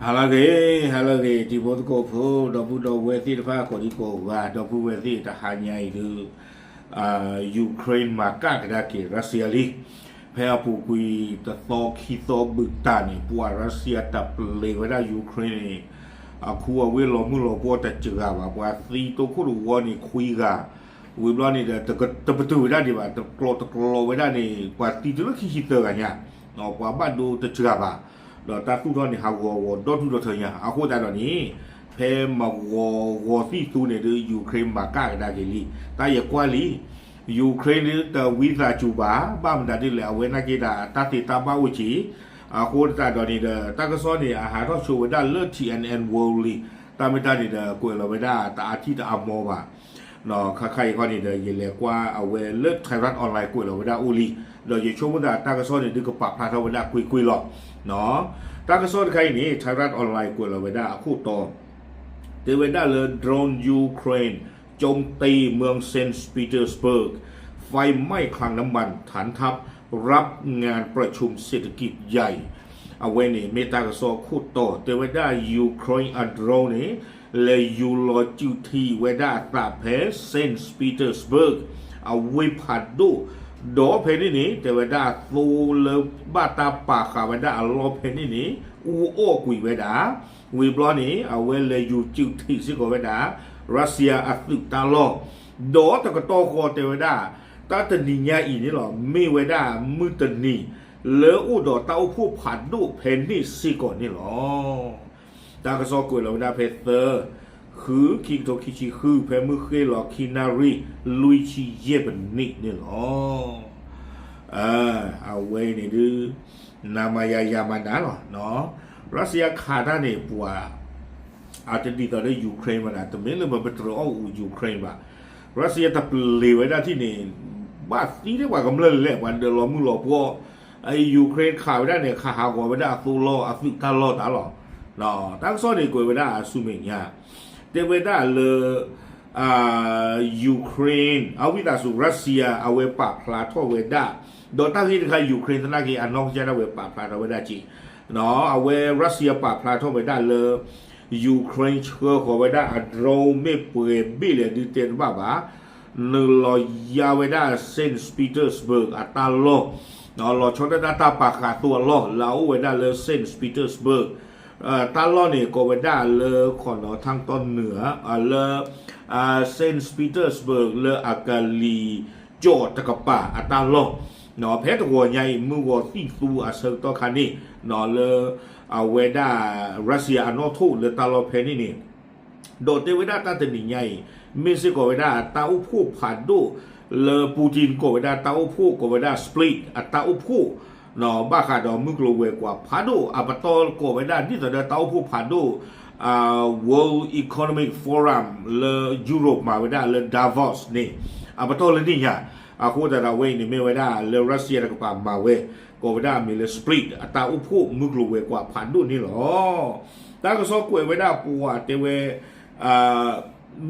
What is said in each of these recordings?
ဟါလၢအဂ့ၤ, ဟါလၢအဂ့ၤ တံၤဖိသကိးဖိ ဒီပုၢ်ဒီဝဲၢ်သ့ၣ်တဖၣ် ကိးဒံကိးဂၤ ဒီပုၢ်ဝဲၢ်သ့ၣ်တဟါညါအံၤဒုး Ukraine မၤကၣ်ကဒါက့ၤ Russia လံ. ဖဲအပူၤကွံာ်တသီခံသီဘုးတၢ်န့ၣ် ပှၤ Russia တပျံၤဝဲဒၣ် Ukraine န့ၣ် အခူအဝ့ၢ်လီၤမုၢ်လီၤပှီၢ်တစှၤဘၣ်, ပှၤသံတိခိၣ်တဝီန့ၣ်ခွံဂၤ, ဝံၤဘျီန့ၣ်ဒီး တပတုာ်ဝဲဒၣ်ဒံးဘၣ်, တကျိးတကျိးဝဲဒၣ်န့ၣ် ပှၤသံတုၤလၢခံဆံသၢဂၤညါ, ပှၤဘၣ်ဒိတစှၤဘၣ်, ဒီးတၢ်သူၣ်ထီၣ်န့ၣ်ဟးဂီၤဂီၤဒီဒူၣ်ဒီထၢညါ, အဃိသတးဒီးန့ၣ် ဖဲမၤဂီၤဂီၤသံၣ်သူန့ၣ်ဒုး Ukraine မၤကၣ်ကဒါက့ၤလံ. တၢ်ယကွၢ်လံ Ukraine ဒုးတဝံသးစူၤဘၣ်, ဘၣ်မနုၤဒ်လဲၣ် အဝဲနာ်က့ဒီးတၢ်သ့တၢ်ဘၣ်အိၣ်က့ၤ, အဃိသတးဒီးန့ၣ်ဒီး တၢ်ကစီၣ်န့ၣ် အဟးထီၣ်ဆိဝဲဒၣ်လၢ T N N World လံ, တၢ်မ့ၢ်တၢ်န့ၣ်ဒီး ကွဲးလီၤဝဲဒၣ်တအါထံၣ်တအါမီဘၣ်. ခါခါအံၤခီန့ၣ်ဒီး ယလဲၤကွၢ်အဝဲလၢ Thairath Online ကွဲးလီၤဝဲဒၣ်အိၣ်လံ, ဒီးယဆိကမိၣ်သးတၢ်ကစီၣ်န့ၣ်ဒုးကပာ်ဖျါထီၣ်ဝဲဒၣ်ကွ့ၢ်ကွ့ၢ်လီၤ. တၢ်ကစီၣ်တခါအံၤန့ၣ် Thairath Online ကွဲးလီၤဝဲဒၣ်အခိၣ်တီ တဲဝဲဒၣ်လၢ drone Ukraine โจมตีเมือง Saint Petersburg ไฟไหม้คลังน้ำมัน ฐานทัพรับงานประชุมเศรษฐกิจใหญ่ အဝဲန့ၣ်မ့ၢ်တၢ်ကစီၣ်ခိၣ်တီ တဲဝဲဒၣ် Ukraine အ drone န့ၣ် လဲၤယူၤလီၤစုးထံၣ်ဝဲဒၣ်အသးဖဲ Saint Petersburg အဝ့ၢ်ဖးဒိၣ်, ဒီးဖဲန့ၣ်န့ၣ် တဲဝဲဒၣ်သိလၢဘၣ်တၢ်ပာ်ဃာ်ဝဲဒၣ်အလီၢ်ဖဲန့ၣ်န့ၣ် အူအီၣ်ကွံာ်ဝဲဒၣ်, ဝံၤဘျီန့ၣ် အဝဲလဲၤယူၤစုးထံၣ်စ့ၢ်ကီးဝဲဒၣ် Russia အသုးတၢ်လီၢ်, ဒီးတကတီၢ်ဃီတဲဝဲဒၣ် တၢ်တနံၤညါအံၤန့ၣ်လီၤ မ့ၢ်ဝဲဒၣ်မုၢ်တနံၤ လၢအိၣ်ဒီးတၢ်အိၣ်ဖှိၣ်ဖးဒိၣ်ဖဲန့ၣ်စ့ၢ်ကီးန့ၣ်လီၤ. တၢ်ကစီၣ်ကွဲးလီၤဝဲဒၣ်ဖဲသၢ ဃု ခံကထိခံဆံဃု ဖဲမုၢ်ဃ့ၢ်လီၤခံနၣ်ရံၣ် လွံၢ်ဆံယဲၢ်ပနံးန့ၣ်လီၤ. အဝဲအံၤန့ၣ်ဒုး နၤမၤယၤယၤမၤနၤလီၤ. Russia ခးတၢ်န့ၣ် ပှၤ အတဒ်သိးလၢ Ukraine ဘၣ်န့ၣ် တမ့ၢ်လၢပပတြၢၤအီၣ်အူ Ukraine ဘၣ်. Russia တပျံၤဝဲဒၣ်ထံၣ်န့ၣ် ဘၣ်သံဒၣ်ပှၤကမျၢၢ်လဲၣ် ပှၤဒၢးလီၤမုၢ်လီၤပှီၢ်, Ukraine ခးဝဲဒၣ်န့ၣ် ခးဟးဂီၤဝဲဒၣ်အသိလီၢ်အသုးတၢ်လီၢ်တၢ်လီၢ်. တၢ်ကစီၣ်န့ၣ်ကွဲးဝဲဒၣ်အဆူမဲာ်ညါ တဲဝဲဒၣ်လၢ Ukraine အဝံသးစူၤ Russia အဝဲပာ်ဖျါထီၣ်ဝဲဒၣ်, ဒီးတၢ်ဂ့ၢ်တခါ Ukraine သနာ်က့ အနီၢ်ကစၢ်ဒၣ်ဝဲပာ်ဖျါထီၣ်ဝဲဒၣ်က့ၤ, အဝဲ Russia ပာ်ဖျါထီၣ်ဝဲဒၣ်လၢ Ukraine ဆှၢဃီၤဝဲဒၣ်အ drone မ့ၢ်ပှဲၤဘ့ၣ်လဲၣ်ဒုးတဲတဘၣ်ဘၣ်, နုာ်လီၤယါဝဲဒၣ် Saint Petersburg အတၢ်လီၢ်, လီၤဆီဒၣ်တၢ်တၢ်ပာ်ဃာ်သိအလီၢ် လၢအအိၣ်ဝဲဒၣ်လၢ Saint Petersburg တၢ်လီၢ်န့ၣ် ကိးဝဲဒၣ်လၢ ခီနီၤ ထၣ်တီနုာ် လၢ Saint Petersburg လၢအကလံၤကၠီၣ်တကပၤအတၢ်လီၢ်, ဖဲတဂီၤညါအံၤ မုၢ်ဂီၤသံၣ်သူအဆၢကတီၢ်ခါန့ၣ် လၢ အဝဲဒၣ် Russia အနီၣ်ထိၣ်လၢတၢ်လီၢ်ဖဲန့ၣ်န့ၣ် ဒီးတဲဝဲဒၣ်တၢ်တနံၤညါအံၤ မ့ၢ်စ့ၢ်ကီးဝဲဒၣ်တၢ်အိၣ်ဖှိၣ်ဖးဒိၣ် လၢ Putin ကိးဝဲဒၣ်တၢ်အိၣ်ဖှိၣ် ကိးဝဲဒၣ် split အတၢ်အိၣ်ဖှိၣ် ဘၣ်ဃးဒီးမုၢ်ကျိၤဝဲၤကွာ်ဖးဒိၣ် အပတီၢ်ကိးဝဲဒၣ်ဒ်သိးဒီးတၢ်အိၣ်ဖှိၣ်ဖးဒိၣ် World Economic Forum လၢ Europe မၤဝဲဒၣ်လၢ Davos န့ၣ် အပတီၢ်လၢန့ၣ်ညါ, အဃိသတးဒီးအဝဲအံၤန့ၣ်မ့ၢ်ဝဲဒၣ်လၢ Russia တကပၤမၤဝဲ ကိးဝဲဒၣ်အမံၤလၢ split အတၢ်အိၣ်ဖှိၣ်မုၢ်ကျိၤဝဲၤကွာ်ဖးဒိၣ်န့ၣ်လီၤ. တၢ်ကစီၣ်ကွဲးဝဲဒၣ်ပှၤတဲဝဲ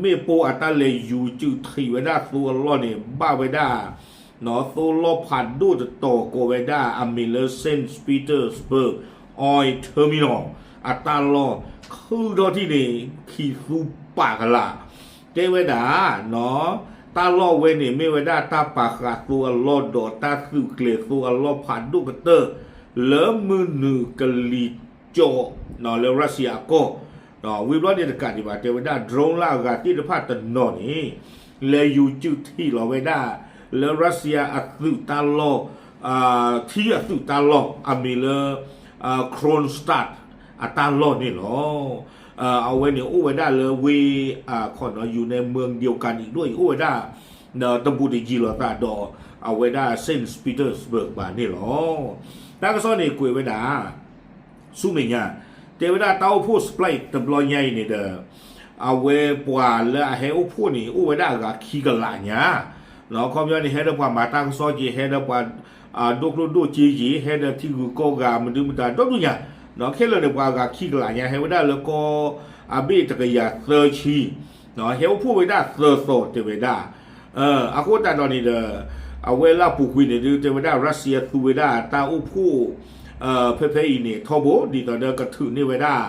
မ့ၣ်ပိၢ်အတၢ်လဲၤယူၤစုးထံၣ်ဝဲဒၣ်သိအလီၢ်န့ၣ် ဘၣ်ဝဲဒၣ် သိလီၢ်ဖးဒိၣ်တတီၤကိးဝဲဒၣ်အမံၤလၢ Saint Petersburg Oil Terminal အတၢ်လီၢ် ခုထီၣ်ထံၣ်န့ၣ် ခံသူပာ်ကလး တဲဝဲဒၣ် တၢ်လီၢ်ဝဲန့ၣ် မ့ၢ်ဝဲဒၣ်တၢ်ပာ်ဃာ်သိအလီၢ်ဒီးတၢ်သုးကျဲၤသိအလီၢ်ဖးဒိၣ်ကတၢၢ် လၢမုၢ်နုာ်ကလံၤကၠီၣ် လၢ Russia အကီၢ်, ဝံၤဘျီန့ၣ်တကးဒံးဘၣ် တဲဝဲဒၣ် drone လၢအဂၤသ့ၣ်တဖၣ်တနီၤန့ၣ် လဲၤယူၤစုးထံၣ်လီၤဝဲဒၣ် လၢ Russia အသုးတၢ်လီၢ် ထံအသုးတၢ်လီၢ် အမံၤလၢ Kronstadt အတၢ်လီၢ်န့ၣ်လီၤ. အဝဲန့ၣ်အိၣ်ဝဲဒၣ်လၢဝ့ၢ် ခီနီၤ ယူၤနဲမၢဒံးကနံးဒိၣ်အံၤ အိၣ်ဝဲဒၣ် ဒီးတဘူးတယံၤလိာ်သးဒီး အဝဲဒၣ် Saint Petersburg ဘၣ်န့ၣ်လီၤ. တၢ်ကစီၣ်န့ၣ်ကွဲးဝဲဒၣ် ဆူမဲာ်ညါ တဲဝဲဒၣ်တၢ်အိၣ်ဖှိၣ် split တဘျီညါအံၤန့ၣ်ဒီး အဝဲပှၤလၢအဟဲအိၣ်ဖှိၣ်န့ၣ် အိၣ်ဝဲဒၣ်အဂၤခံကလးညါ, ခီပညီန့ၣ် ဟဲဒီးပှၤမၤတၢ်ကစီၣ်က့ၤ ဟဲဒီးပှၤ ဒိၣ်ကျိၣ်ဒိၣ်စ့က့ၤ ဟဲဒီးထံဂုၤကီၢ်ဂၤ မနုၤမတၤဒီဒူၣ်ညါ, ခဲလၢာ်န့ၣ် ပှၤအဂၤခံကလးညါ ဟဲဝဲဒၣ်လၢကီၢ်အဘ့ၣ်တကယၤသၢဆံ ဟဲအိၣ်ဖှိၣ်ဝဲဒၣ်သၢသီတဲဝဲဒၣ်, အဃိသတးဒီးန့ၣ်ဒီး အဝဲလၢအပူၤကွံာ်န့ၣ်ဒုး တဲဝဲဒၣ် Russia သူဝဲဒၣ်တၢ်အိၣ်ဖှိၣ် ဖဲဖဲအံၤန့ၣ် ထီဘိ ဒ်သိးဒီးကထုးန့ၢ်ဝဲဒၣ်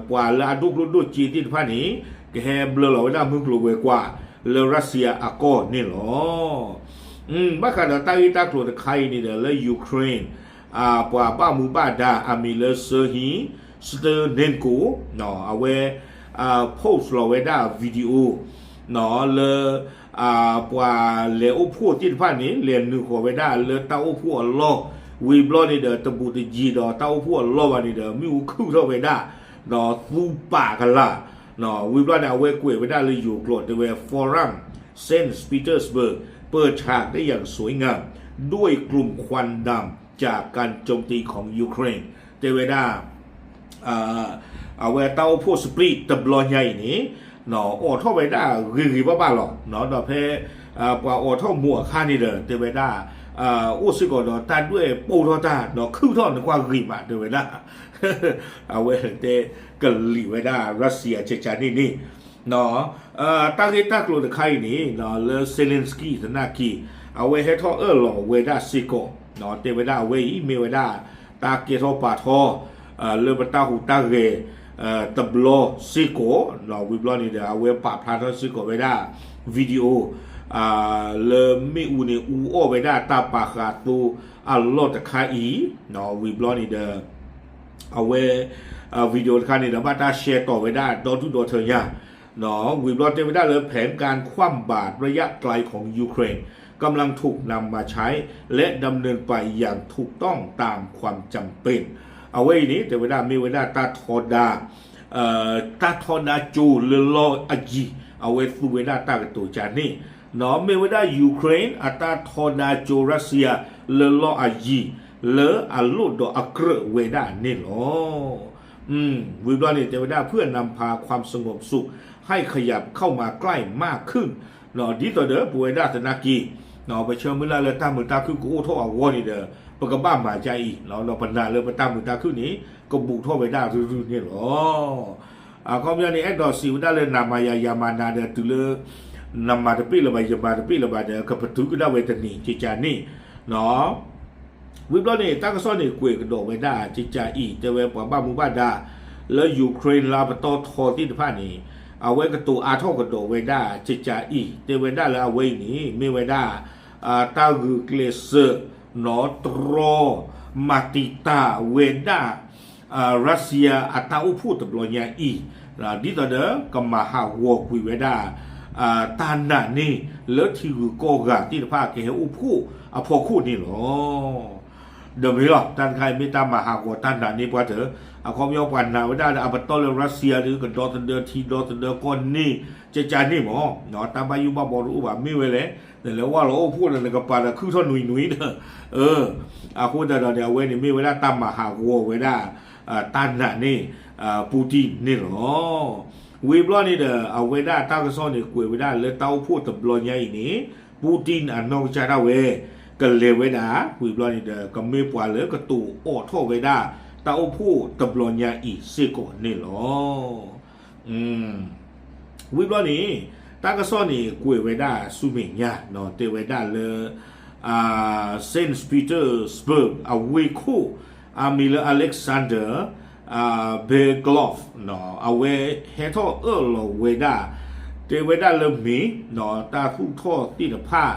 ပှၤလၢအဒိၣ်ကျိၣ်ဒိၣ်စ့သ့ၣ်တဖၣ်န့ၣ် ကဟဲဘျၢလီၤဝဲဒၣ်မုၢ်ကျိၤဝဲၤကွာ် လၢရၢစံယါအကီၢ်န့ၣ်လီၤ. ဘၣ်ဃးဒီးတၢ်ဂ့ၢ်တၢ်ကျိၤတခါအံၤန့ၣ်ဒီး လၢ Ukraine ပှၤဘၣ်မူဘၣ်ဒါ အမံၤလၢ Serhiy Stetrenko အဝဲ post လီၤဝဲဒၣ် video လၢ ပှၤလဲၤအိၣ်ဖှိၣ်သ့ၣ်တဖၣ်န့ၣ် လဲၤနုာ်ဃီၤဝဲဒၣ်လၢတၢ်အိၣ်ဖှိၣ်အလီၢ် ဝံၤဘျီန့ၣ်ဒီး တဘူးတယံၤဒီးတၢ်အိၣ်ဖှိၣ်အလီၢ်ဘၣ်န့ၣ်ဒီး မ့ၣ်အူခုၣ်ထီၣ်ဝဲဒၣ် ဒီးသူပာ်ကလာ် ဝံၤဘျီန့ၣ် အဝဲကွဲးဝဲဒၣ်လၢယိၤကျိာ်တဲဝဲ Forum Saint Petersburg เปิดฉากได้อย่างสวยงามด้วยกลุ่มควันดำจากการโจมตีของยูเครน တဲဝဲဒၣ် အဝဲတၢ်အိၣ်ဖှိၣ် split တဘျီညါအံၤန့ၣ် အိးထီၣ်ဝဲဒၣ်ဂ့ၤဂ့ၤဘၣ်ဘၣ်လီၤ. ဒီးဖဲ ပှၤအိးထီၣ်မူးအခါန့ၣ်ဒီး တဲဝဲဒၣ် အိၣ်စ့ၢ်ကီးဒီးတၢ်ဒွဲၣ်ပိၢ်ထီၣ်တၢ် ဒီးခုၣ်ထီၣ်န့ၣ်ကွၢ်ဂ့ၤမး တဲဝဲဒၣ် အဝဲတဲကလံၤဝဲဒၣ် ရၢစံယါ ကကန့ၣ်န့ၣ် တၢ်ဂ့ၢ်တၢ်ကျိၤတခါအံၤန့ၣ် လၢ Zelensky သနာ်က့ အဝဲဟဲထီၣ်အၢၣ်လီၤဝဲဒၣ်စ့ၢ်ကီး တဲဝဲဒၣ်အဝဲအံၤ မ့ၢ်ဝဲဒၣ် တၢ်ကဲထီၣ်ပာ်ထီ လၢပတၢ်ဟူးတၢ်ဂဲၤ တဘျီစ့ၢ်ကီး ဝံၤဘျီန့ၣ်ဒီး အဝဲပာ်ဖျါထီၣ်စ့ၢ်ကီးဝဲဒၣ် video လၢမ့ၣ်အူန့ၣ် အူအီၣ်ဝဲဒၣ်တၢ်ပာ်ဃာ်သိအလီၢ်တခါအံၤ ဝံၤဘျီန့ၣ်ဒီး အဝဲ video တခါန့ၣ်ဒီး ဘၣ်တၢ် share တီၣ်ဝဲဒၣ်ဒီဒူၣ်ဒီထၢညါ ဝံၤဘျီတဲဝဲဒၣ်လၢ แผนการคว่ำบาตรระยะไกลของยูเครนกำลังถูกนำมาใช้และดำเนินไปอย่างถูกต้องตามความจำเป็น အဝဲအံၤန့ၣ် တဲဝဲဒၣ်မ့ၢ်ဝဲဒၣ်တၢ်ထီဒါ တၢ်ထီဒါကၠိလၢလီၢ်အယံၤ အဝဲသူဝဲဒၣ်တၢ်ကတိၤကန့ၣ် မ့ၢ်ဝဲဒၣ် Ukraine အတၢ်ထီဒါကၠိ Russia လၢလီၢ်အယံၤ လၢအလိၣ်ဒီးအကြၢးဝဲဒၣ်န့ၣ်လီၤ. ဝံၤဘျီန့ၣ် တဲဝဲဒၣ် เพื่อนำพาความสงบสุขให้ขยับเข้ามาใกล้มากขึ้น ဒ်သိးဒီးပဝဲဒၣ်သနာ်က့ ပဆၢမုၢ်လၢ်လၢတၢ်မုာ်တၢ်ခုၣ်ကအိၣ်ထီၣ်အဂီၢ်န့ၣ်ဒီး ပကဘၣ်မၤဒ်အံၤ ဒီးပနာ်လၢပတၢ်မုာ်တၢ်ခုၣ်န့ၣ် ကဘူးထီၣ်ဝဲဒၣ်ရုၢ်ရုၢ်န့ၣ်လီၤ. အခီပညီန့ၣ် အဲၣ်ဒိးစံးဝဲဒၣ်လၢ နမၤယၤယၤမၤနၤဒီးတုၤလၢ နမၤတပ့ၢ်လၢၤဘၣ် ယမၤတပ့ၢ်လၢၤဘၣ်ဒီး ကပတုာ်ကဒါဝဲတနံၤ ကကန့ၣ် ဝံၤဘျီန့ၣ် တၢ်ကစီၣ်န့ၣ်ကွဲးကဒီးဝဲဒၣ် ကကအံၤ တဲဝဲပှၤဘၣ်မူဘၣ်ဒါ လၢ Ukraine လၢပတီၢ်ထီသ့ၣ်တဖၣ်န့ၣ် အဝဲကတိၤအါထီၣ်ကဒီးဝဲဒၣ် ကကအံၤ တဲဝဲဒၣ်လၢအဝဲအံၤန့ၣ် မ့ၢ်ဝဲဒၣ် တၢ်ဂုာ်ကျဲးစၢး နီၢ်တြီ မၤတံာ်တာ်ဝဲဒၣ် Russia အတၢ်အိၣ်ဖှိၣ်တဘျီညါအံၤ ဒ်သိးဒီးကမၤဟးဂီၤကွံာ်ဝဲဒၣ် တၢ်နာ်န့ၣ် လၢထံဂုၤကီၢ်ဂၤသ့ၣ်တဖၣ်ကဟဲအိၣ်ဖှိၣ်အဖီခိၣ်န့ၣ်လီၤ. ဒီးမ့ၢ်လီၤ တၢ်တခါအံၤမ့ၢ်တၢ်မၤဟးဂီၤတၢ်နာ်န့ၣ်ပှၤတၢၢ် အခီပညီပှၤနာ်ဝဲဒၣ်လၢအပတီၢ်လၢ Russia ဒီးကဒီသဒၢထံဒီသဒၢကီၢ်န့ၣ် ကကန့ၣ်မး တၢ်ဘၣ်ယိၣ်ဘၣ်ဘီတအိၣ်ဘၣ် မ့ၢ်ဝဲလဲၣ် နလဲၤဝဲလီၤအိၣ်ဖှိၣ်ဒီး နကပၤဒီးခုၣ်ထီၣ်နွံနွံဒီး အဃိသတးဒီးန့ၣ် အဝဲန့ၣ်မ့ၢ်ဝဲဒၣ်တၢ်မၤဟးဂီၤဝဲဒၣ် တၢ်နာ်န့ၣ် Putin န့ၣ်လီၤ. ဝံၤဘျီန့ၣ်ဒီး အဝဲဒၣ်တၢ်ကစီၣ်န့ၣ် ကွဲးဝဲဒၣ်လၢတၢ်အိၣ်ဖှိၣ်တဘျီညါအံၤန့ၣ် Putin အနီၢ်ကစၢ်ဒၣ်ဝဲ ကလဲၤဝဲဒၣ် ဝံၤဘျီန့ၣ်ဒီး ကမ့ၢ်ပှၤလၢကတိၤအိးထီၣ်ဝဲဒၣ် တၢ်အိၣ်ဖှိၣ်တဘျီညါအံၤစ့ၢ်ကီးန့ၣ်လီၤ. ဝံၤဘျီန့ၣ် တၢ်ကစီၣ်န့ၣ်ကွဲးဝဲဒၣ်ဆူမဲာ်ညါ တဲဝဲဒၣ်လၢ Saint Petersburg အဝ့ၢ်ခိၣ် အမံၤလၢ Alexander Beglov အဝဲဟဲထီၣ်အၢၣ်လီၤဝဲဒၣ် တဲဝဲဒၣ်လၢမ့ၢ် တၢ်သူၣ်ထီၣ်သ့ၣ်တဖၣ်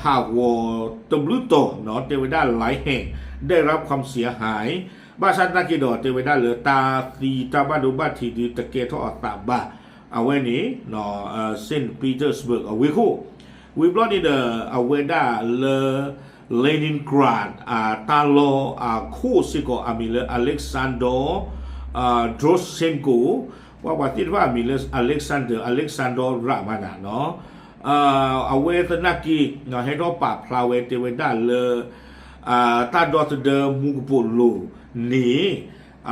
ဟးဂီၤတဘျုးတီၤ တဲဝဲဒၣ် หลายแห่งได้รับความเสียหาย ဘၣ်ဆၣ်သနာ်က့ဒီး တဲဝဲဒၣ်လၢတၢ်သံတၢ်ဘၣ်ဒိဘၣ်ထံးဒုးတကဲထီၣ်အသးဘၣ် အဝဲန့ၣ် Saint Petersburg အဝ့ၢ်ခိၣ် ဝံၤဘျီန့ၣ်ဒီး အဝဲဒၣ်လၢ Leningrad အတၢ်လီၢ်အခိၣ်စ့ၢ်ကီး အမံၤလၢ Alexander Dovzhenko ပှၤပှၤသ့ၣ်တဖၣ်အမံၤလၢ Alexander Alexander ရၣ်မးနၤနီၤ အဝဲသနာ်က့ ဟဲထီၣ်ပာ်ဖျါဝဲတဲဝဲဒၣ်လၢ တၢ်ဒီသဒၢမူကပိာ်လိၤန့ၣ်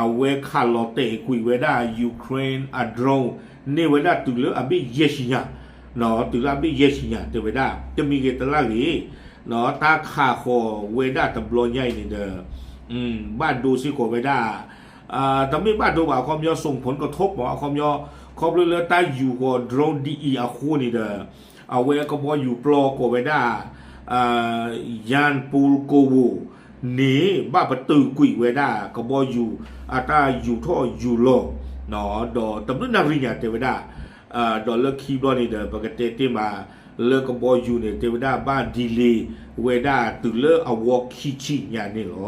အဝဲခးလီၤတဲာ်ကွံာ်ဝဲဒၣ် Ukraine အ drone န့ၢ်ဝဲဒၣ်တုၤလၢအဘ့ၣ်ယဲၢ်ဆံညါ တုၤလၢအဘ့ၣ်ယဲၢ်ဆံညါ တဲဝဲဒၣ် တမံၤဂ့ၤတလၢ်ဂ့ၤ တၢ်ခးဃီၤဝဲဒၣ်တဘျီညါအံၤန့ၣ်ဒီး ဘၣ်ဒိစ့ၢ်ကီးဝဲဒၣ် တမ့ၢ်ဘၣ်ဒိဘၣ် အခီပညီ ส่งผลกระทบ မ့ၢ် အခီပညီ ခီဖျိလၢတၢ်ယူၤဃီၤ drone ဒ်အံၤအဃိန့ၣ်ဒီး အဝဲကဘီယူၤပျီကိးဝဲဒၣ် Yevgeny Prigozhin န့ၣ် ဘၣ်ပတုာ်ကွံာ်ဝဲဒၣ်ကဘီယူၤ အတၢ်ယူၤထီၣ်ယူၤလီၤ ဒီးတဘျုးနၣ်ရံၣ်ညါတဲဝဲဒၣ်, ဒီးလၢခံဘျီန့ၣ်ဒီး ပကတဲတ့ၢ်မး လၢကဘီယူၤန့ၣ် တဲဝဲဒၣ်ဘၣ် delay ဝဲဒၣ်တုၤလၢအဝီခံဆံညါန့ၣ်လီၤ.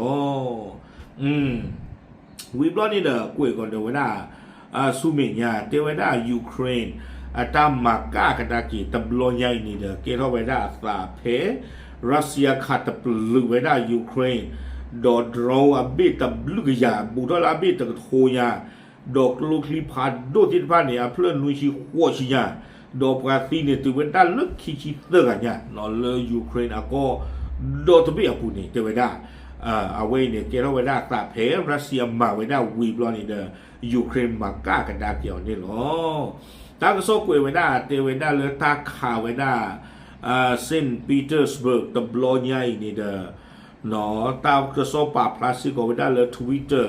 ဝံၤဘျီန့ၣ်ဒီး ကွဲးကီးဒီးဝဲဒၣ် ဆူမဲာ်ညါ တဲဝဲဒၣ် Ukraine အတၢ်မၤကၣ်ကဒါက့ၤတဘျီညါအံၤန့ၣ်ဒီး ကဲထီၣ်ဝဲဒၣ်အသးဖဲ Russia ခးတပလုာ်ဝဲဒၣ် Ukraine ဒီး drone အဘ့ၣ်တဘျုးကယၤ ဘူးထီၣ်လၢအဘ့ၣ်တကထိညါ ဒီးကျိချံဖးဒိၣ်သ့ၣ်တဖၣ်န့ၣ် အဖျၢၣ်နွံဆံဃိးဆံညါ ဒီးပှၤသံန့ၣ်တုၤဝဲဒၣ်လၢခံဆံသၢဂၤညါ လၢ Ukraine အကီၢ်ဒီတဘ့ၣ်အပူၤန့ၣ် တဲဝဲဒၣ် အဝဲအံၤန့ၣ် ကဲထီၣ်ဝဲဒၣ်အသးဖဲ Russia မၤဝဲဒၣ်ဝံၤဘျီန့ၣ်ဒီး Ukraine မၤကၣ်ကဒါက့ၤအီၤန့ၣ်လီၤ. တၢ်ကစီၣ်ကွဲးဝဲဒၣ် တဲဝဲဒၣ်လၢတၢ်ခးဝဲဒၣ် Saint Petersburg တဘျီညါအံၤန့ၣ်ဒီး တၢ်ကစီၣ်ပာ်ဖျါစ့ၢ်ကီးဝဲဒၣ်လၢ Twitter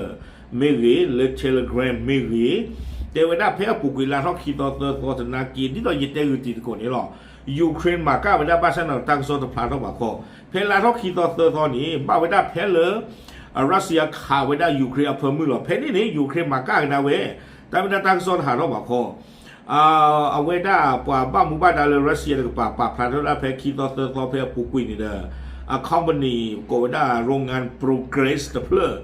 မ့ၢ်ဂ့ၤ လၢ Telegram မ့ၢ်ဂ့ၤ တဲဝဲဒၣ်ဖဲအပူၤကွံာ်လါထီၣ်ခံသီသၢသီသနာ်က့ ဒ်သိးယတဲဂုာ်တံၤသကိးန့ၣ်လီၤ. Ukraine မၤကၣ်ဝဲဒၣ်ဘၣ်ဆၣ်န့ၣ် တၢ်ကစီၣ်တဖျါထီၣ်ဘၣ်ခီ ဖဲလါထီၣ်ခံသီသၢသီန့ၣ် ဘၣ်ဝဲဒၣ်ဖဲလၢ Russia ခးဝဲဒၣ် Ukraine အဖၢမုၢ်လီၤ. ဖဲန့ၣ်န့ၣ် Ukraine မၤကၣ်ကဒါဝဲ တၢ်မ့ၢ်ဒၣ်တၢ်ကစီၣ်တဟးထီၣ်ဘၣ်ခီ အဝဲဒၣ်ပှၤဘၣ်မူဘၣ်ဒါလၢ Russia တကပၤ ပာ်ဖျါထီၣ်ဒၣ်ဖဲခံသီသၢသီဖဲအပူၤကွံာ်န့ၣ်ဒီး အ company ကိးဝဲဒၣ် Roman Progress တဖျၢၣ်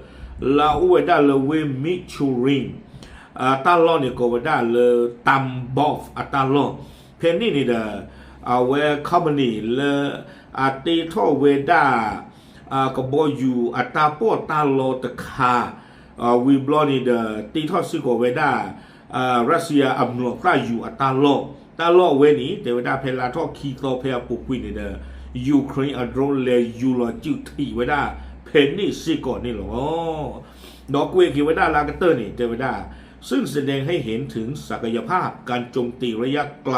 လၢအအိၣ်ဝဲဒၣ်လၢဝ့ၢ် Michoacin တၢ်လီၢ်န့ၣ် ကိးဝဲဒၣ်လၢ Tambov အတၢ်လီၢ် ဖဲန့ၣ်န့ၣ်ဒီး အဝဲ company လၢအတ့ထီၣ်ဝဲဒၣ် ကဘီယူၤအတၢ်ပီးတၢ်လီတခါ ဝံၤဘျီန့ၣ်ဒီး တ့ထီၣ်စ့ၢ်ကီးဝဲဒၣ် Russia အမျိာ်သၣ်ယူၤအတၢ်လီၢ် တၢ်လီၢ်အဝဲန့ၣ် တဲဝဲဒၣ်ဖဲလါထီၣ်ခံသီဖဲအပူၤကွံာ်န့ၣ်ဒီး Ukraine အ drone လဲၤယူၤလီၤစုးထံးဝဲဒၣ် ဖဲန့ၣ်စ့ၢ်ကီးန့ၣ်လီၤ. ဒီးကွဲးက့ၤဝဲဒၣ်လၢအကတၢၢ်န့ၣ် တဲဝဲဒၣ် ซึ่งแสดงให้เห็นถึงศักยภาพการโจมตีระยะไกล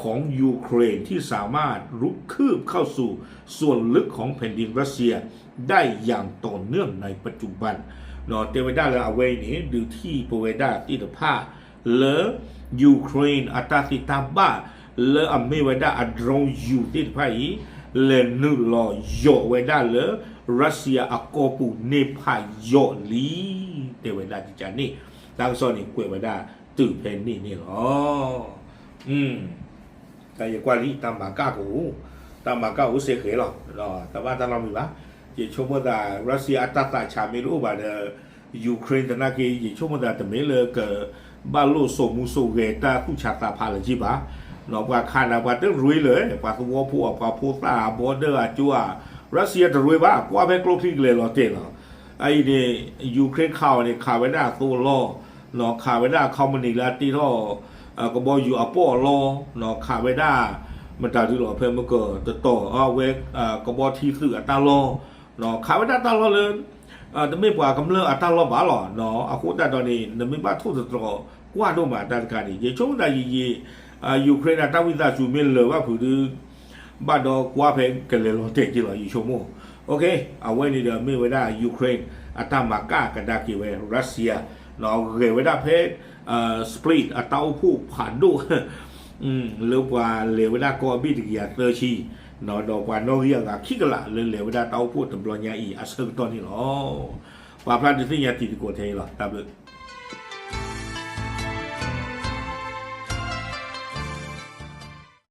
ของยูเครนที่สามารถรุกคืบเข้าสู่ส่วนลึกของแผ่นดินรัสเซียได้อย่างต่อเนื่องในปัจจุบัน တဲဝဲဒၣ်လၢအဝဲအံၤန့ၣ် ဒုးထံၣ်ပဝဲဒၣ်သ့ၣ်တဖၣ်လၢ Ukraine အတၢ်သ့တၢ်ဘၣ် လၢအမ့ၢ်ဝဲဒၣ်အ drone ယူၤသ့ၣ်တဖၣ်အံၤ လဲၤနုာ်လီၤယိးဝဲဒၣ်လၢ Russia အကီၢ်ပူၤန့ၢ်ဖးယိာ်လံ တဲဝဲဒၣ်ဒ်န့ၣ် တၢ်ကစီၣ်န့ၣ်ကွဲးဝဲဒၣ်တုၤဖဲန့ၣ်န့ၣ်လီၤ. တၢ်ယကွၢ်လံ တၢ်မၤကၣ်ကအိၣ်, တၢ်မၤကၣ်အိၣ်စ့ၢ်ကီးလီၤ. တဘၣ်တၢ်နီတမံၤဘၣ်. ယဆိကမိၣ်သး Russia အတၢ်သးဆးမ့ၢ်တအိၣ်ဘၣ်ဒီး Ukraine သနာ်က့ ယဆိကမိၣ်သးတမ့ၢ်လၢကဘၣ်လိၣ်စိာ်မူစိာ်ဂဲၤတၢ်သူၣ်ဆးသးဖးလၢၤက့ဘၣ်. ပှၤခးနၤ ပှၤတရ့လၢၤ ပှၤသဝီဖိအပှၤဖိသၣ်အဘီဒၢအကၠိဧါ, Russia တရ့ဘၣ် ကွၢ်ဖဲကျိချံကလဲၤလီၤတဲာ်လီၤ. အအံၤန့ၣ် Ukraine ခးအီၤန့ၣ် ခးဝဲဒၣ်အသိအလီၢ်, ခးဝဲဒၣ် company လၢအတ့ထီၣ် ကဘီယူၤအပီးအလီၢ်, ခးဝဲဒၣ် မတၤဒုလီၤ ဖဲမကၢၢ်တတီၤ အဝဲ ကဘီထံသုးအတၢ်လီၢ်, ခးဝဲဒၣ်တၢ်လီၢ်လၢ တမ့ၢ်ပှၤကမျၢၢ်အတၢ်လီၢ်ဘၣ်လီၤ. အဃိသတးဒီးန့ၣ် နမ့ၢ်ဘၣ်ထိၣ်သတြီၤကွၢ်ဒိၣ်မးတၢ်တခါန့ၣ် ယဆိကမိၣ်သးယံာ်ယံာ် Ukraine အတၢ်ဝံသးစူၤမ့ၢ်လၢာ်ဘၣ်ဖုးဒု ဘၣ်ဒီးကွၢ်ဖဲကလဲၤလီၤတဲာ်က့လီၤ ယဆိကမိၣ်. အဝဲန့ၣ်ဒီးမ့ၢ်ဝဲဒၣ် Ukraine အတၢ်မၤကၣ်ကဒါက့ၤဝဲ Russia ဂဲၤဝဲဒၣ်ဖဲ split အတၢ်အိၣ်ဖှိၣ်ဖးဒိၣ် လၢပှၤလဲၤဝဲဒၣ်ကီၢ်အဘ့ၣ်တကယၤသၢဆံ, ဒီးပှၤနီၣ်ဂံၢ်အဂၤခံကလးလၢလဲၤဝဲဒၣ်တၢ်အိၣ်ဖှိၣ်တဘျီညါအံၤအဆၢကတီၢ်န့ၣ်လီၤ. ပာ်ဖျါဒုးသ့ၣ်ညါတံၤသကိးထဲအံၤလီၤ. တၢ်ဘျုး